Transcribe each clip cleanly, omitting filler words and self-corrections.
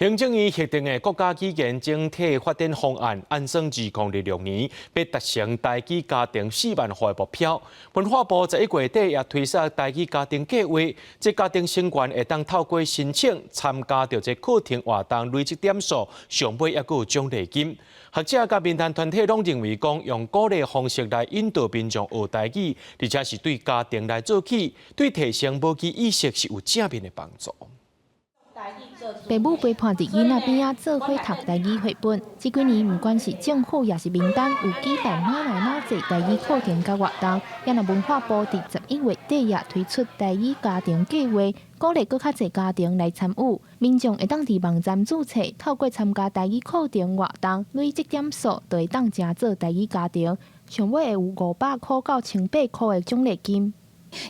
行政院核定的國家語言整體發展方案，按算2026年欲達成台語家庭4萬戶的目標。文化部11月底也推出台語家庭計劃，這家庭成員會當透過申請參加著這課程活動累積點數，上尾猶閣有獎勵金。學者佮民間團體攏認為講，用鼓勵方式來引導民眾學台語，而且是對家庭來做起，對提升母語意識是有正面的幫助。爸母陪伴佇囡仔邊仔做伙讀台語繪本。這幾年毋管是政府抑是民間，有舉辦馬來馬濟台語課程佮活動。也若文化部佇11月底也推出台語家庭計劃，鼓勵閣較濟家庭來參與。民眾會當佇網站註冊，透過參加台語課程活動，累積點數，就會當成做台語家庭。上尾會有500箍到1800箍的獎勵金。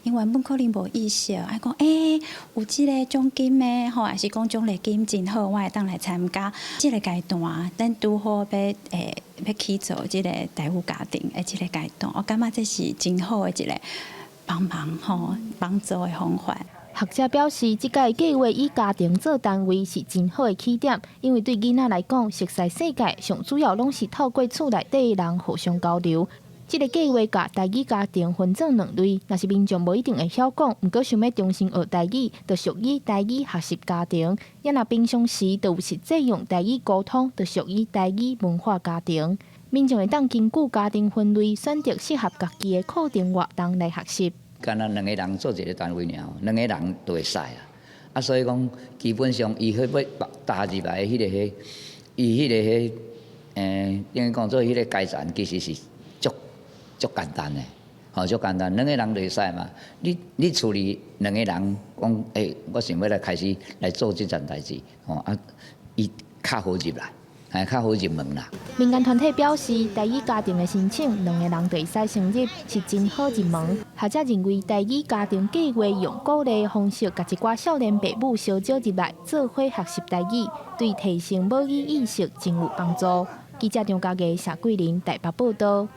𪜶原本可能無意識，愛講欸，有這个獎金的吼，抑是講獎勵金真好，我會當來參加。這个階段，咱拄好欲欸欲去做這个台語家庭的這个階段，我感覺這是真好的一個幫忙吼，幫助的方法。學者表示，這屆計劃以家庭做單位是真好的起點，因為對囡仔來講，熟悉世界上主要攏是透過厝內底的人互相交流。這个計劃共台語家庭分做兩類，若是民眾無一定會曉講，毋過想欲重新學台語，就屬於台語學習家庭；也若平常時就有實際用台語溝通，就屬於台語文化家庭。民眾會當根據家庭分類，選擇適合家己的課程活動來學習。敢若兩個人做一个單位爾，兩個人就會使啊。啊，所以講基本上伊彼欲踏入來彼个彼，伊彼个彼，等於講做彼个階層，其實是足足簡單的，吼，足簡單，兩個人就會使嘛。你厝裡兩個人講，欸，我想欲來開始來做這件代誌，吼啊，伊較好入來，還較好入門啦。民間團體表示，台語家庭的申請，兩個人就會使成立，是真好入門。學者認為，台語家庭計劃用鼓勵方式，共一寡少年爸母相招入來，做伙學習台語，對提升母語意識真有幫助。記者張家傑、謝桂林台北報道。